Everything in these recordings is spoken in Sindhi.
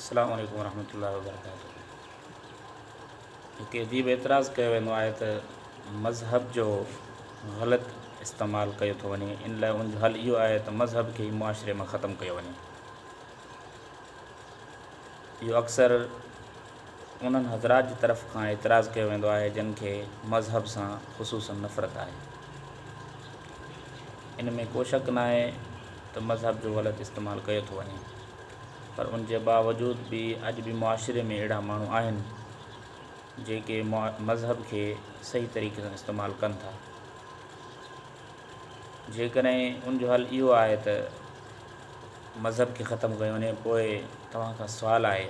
السلام عليڪم ورحمة الله وبرڪاته هڪ عجيب اعتراض ڪيو ويندو آهي ته مذهب جو غلط استعمال ڪيو ٿو وڃي ان لاء ان جو حل اهو آهي ته مذهب کي ئي معاشري مان ختم ڪيو وڃي اهو اڪثر انهن حضرات جي طرف کان اعتراض ڪيو ويندو آهي جن کي مذهب سان خصوصا نفرت آهي ان ۾ ڪو شڪ ناهي ته مذهب جو غلط استعمال ڪيو ٿو وڃي پر ان جي باوجود به اڄ به معاشري ۾ اهڙا ماڻهو آهن جيڪي مذهب کي صحيح طريقي سان استعمال ڪن ٿا. جيڪڏهن ان جو حل اهو آهي ته مذهب کي ختم ڪيو وڃي پوء توهان کان سوال آهي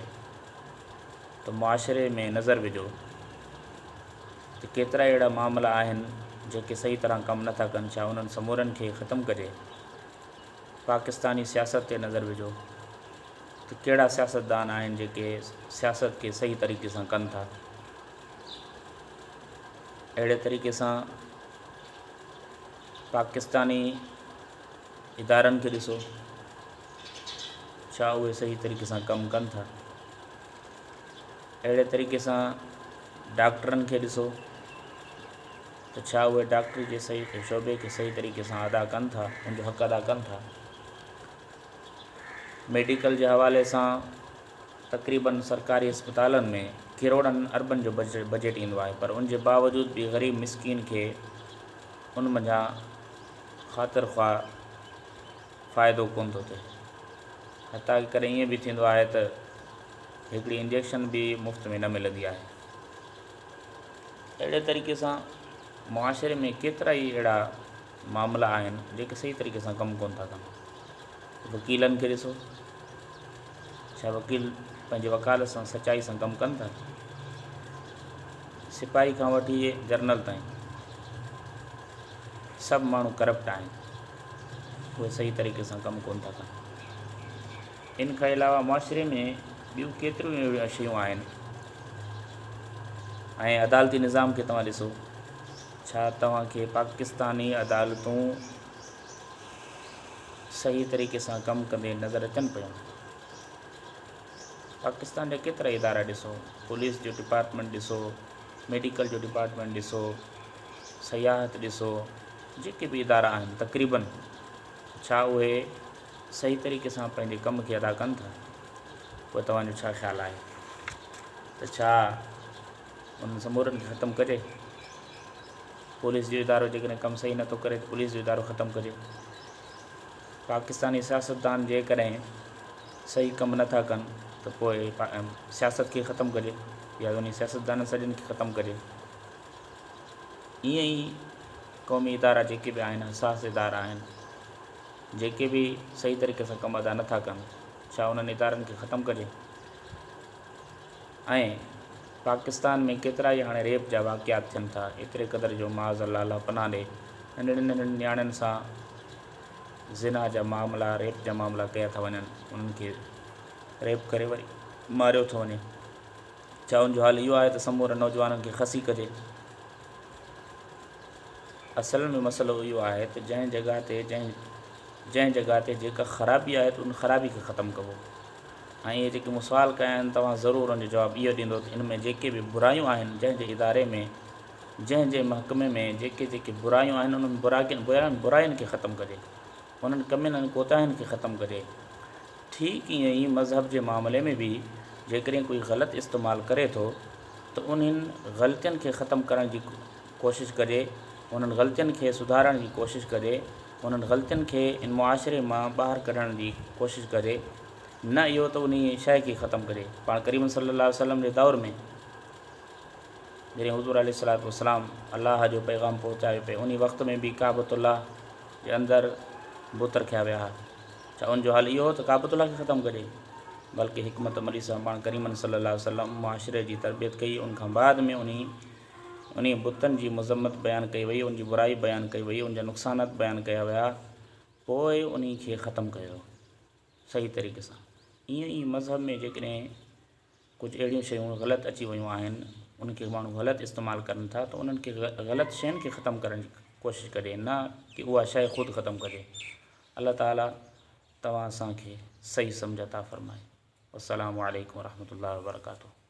ته معاشري ۾ نظر وجهو ته ڪيترا اهڙا معاملا آهن جيڪي صحيح طرح ڪم نٿا ڪن ڇا انهن سمورن کي ختم ڪجي؟ پاڪستاني سياست تي نظر وجهو ته ڪهڙا سياستدان آهن جيڪي سياست کي صحيح طريقي سان ڪن ٿا. اهڙي طريقي سان پاڪستاني ادارن کي ڏسو ڇا اهي صحيح طريقي سان ڪم ڪن ٿا. اهڙي طريقي سان ڊاڪٽرن کي ڏسو ته ڇا اهي ڊاڪٽري جي صحيح شعبي کي صحيح طريقي سان ادا ڪن ٿا ان جو حق ادا ڪن ٿا. ميڊيڪل جي حوالي سان تقريبن سرڪاري اسپتالن ۾ ڪروڙن اربن جو بجيٽ ايندو آهي پر ان جي باوجود به غريب مسڪين کي ان منجهان خاطر خواه فائدو ڪونه ٿو ٿئي حتيٰ ڪه ڪڏهن ائين به ٿيندو آهي ته هڪڙي انجيڪشن به مفت ۾ نه ملندي آهي. اهڙي طريقي سان معاشري ۾ ڪيترا ئي اهڙا معاملا آهن جيڪي صحيح طريقي سان ڪم ڪونه ٿا ڪن. وڪيلن کي ڏسو، ڇا وڪيل پنهنجي وڪالت سان سچائي سان ڪم ڪن ٿا؟ سپاهي کان وٺي جرنل تائين سڀ ماڻهو ڪرپٽ آهن، اهي صحيح طريقي سان ڪم ڪونه ٿا ڪن. ان کان علاوه معاشري ۾ ٻيون ڪيتريون ئي اهڙيون شيون آهن ۽ عدالتي نظام کي توهان ڏسو ڇا توهان کي پاڪستاني عدالتون صحيح طريقي سان ڪم ڪندي نظر اچن پيون؟ پاڪستان جا ڪيترا ادارا ڏسو، پوليس جو ڊپارٽمينٽ ڏسو، ميڊيڪل جو ڊپارٽمينٽ ڏسو، سياحت ڏسو، جيڪي به ادارا آهن تقريبن ڇا اهي صحيح طريقي سان پنهنجي ڪم کي ادا ڪن ٿا؟ پوء توهان جو ڇا خيال آهي ته ڇا انهن سمورن کي ختم ڪجي؟ پوليس جو ادارو جيڪڏهن ڪم صحيح نٿو ڪري ته پوليس جو ادارو ختم ڪجي. پاڪستاني سياستدان جيڪڏهن صحيح ڪم نٿا ڪن ته پوء سياست کي ختم ڪجي يا انهي سياستدانن سڄن کي ختم ڪجي. ائين ئي قومي ادارا جيڪي به آهن حساس ادارا آهن. جيڪي به صحيح طريقي سان ڪم ادا نٿا ڪن ڇا انهن ادارن کي ختم ڪجي؟ ۽ پاڪستان ۾ ڪيترا ئي هاڻي ريپ جا واقعات ٿين ٿا ايتري قدر جو معاذ الله الله پناهه ڏي ننڍڙين ننڍڙين نياڻين سان زنا جا معاملا ريپ جا معاملا ڪيا ٿا وڃن انهن کي ريپ ڪري وري ماريو ٿو وڃي ڇا ان جو حل اهو آهي ته سمورن نوجوانن کي خسي ڪجي؟ اصل ۾ مسئلو اهو آهي ته جنهن جڳهه تي جنهن جنهن جڳهه تي جيڪا خرابي آهي ته ان خرابي کي ختم ڪبو ۽ اهي جيڪي مون سوال ڪيا آهن توهان ضرور ان جو جواب اهو ڏيندو ته ان ۾ جيڪي به برايون آهن جنهن جي اداري ۾ جنهن جي محڪمي ۾ جيڪي جيڪي برايون آهن انهن براين براين کي ختم ڪجي انهن ڪمين ۽ ڪوتاهين کي ختم ڪجي ٺيڪ ائين ئي مذهب جي معاملي ۾ به جيڪڏهن ڪوئي غلط استعمال ڪري ٿو ته انهن غلطين کي ختم ڪرڻ جي ڪوشش ڪجي، انهن غلطين کي سڌارڻ جي ڪوشش ڪجي، انهن غلطين کي ان معاشري مان ٻاهر ڪڍڻ جي ڪوشش ڪجي، نه اهو ته انهي شيء کي ختم ڪجي. پاڻ ڪريم صلي الله عليه وسلم جي دور ۾ جڏهن حضور عليه الصلوة والسلام الله جو پيغام پهچايو پئي انهي وقت ۾ به ڪعبة الله جي اندر بت رکيا ويا ها. ڇا ان جو حل اهو هو ته ڪعبة الله کي ختم ڪجي؟ بلڪه حڪمت عملي سان پاڻ ڪريمن صلي الله عليه وسلم معاشري جي تربيت ڪئي ان کان بعد ۾ انهي انهي بتن جي مذمت بيان ڪئي وئي ان جي برائي بيان ڪئي وئي ان جا نقصانات بيان ڪيا ويا پوء انهي کي ختم ڪيو صحيح طريقي سان ائين ئي مذهب ۾ جيڪڏهن ڪجهه اهڙيون شيون غلط اچي ويون آهن ان کي ماڻهو غلط استعمال ڪرن ٿا ته انهن کي غلط شين کي ختم ڪرڻ جي ڪوشش ڪجي نه ڪي اها شيء خود ختم ڪجي الله تعالي توهان اسان کي صحيح سمجھ عطا فرمائي. والسلام عليڪم ورحمة الله وبرڪاته.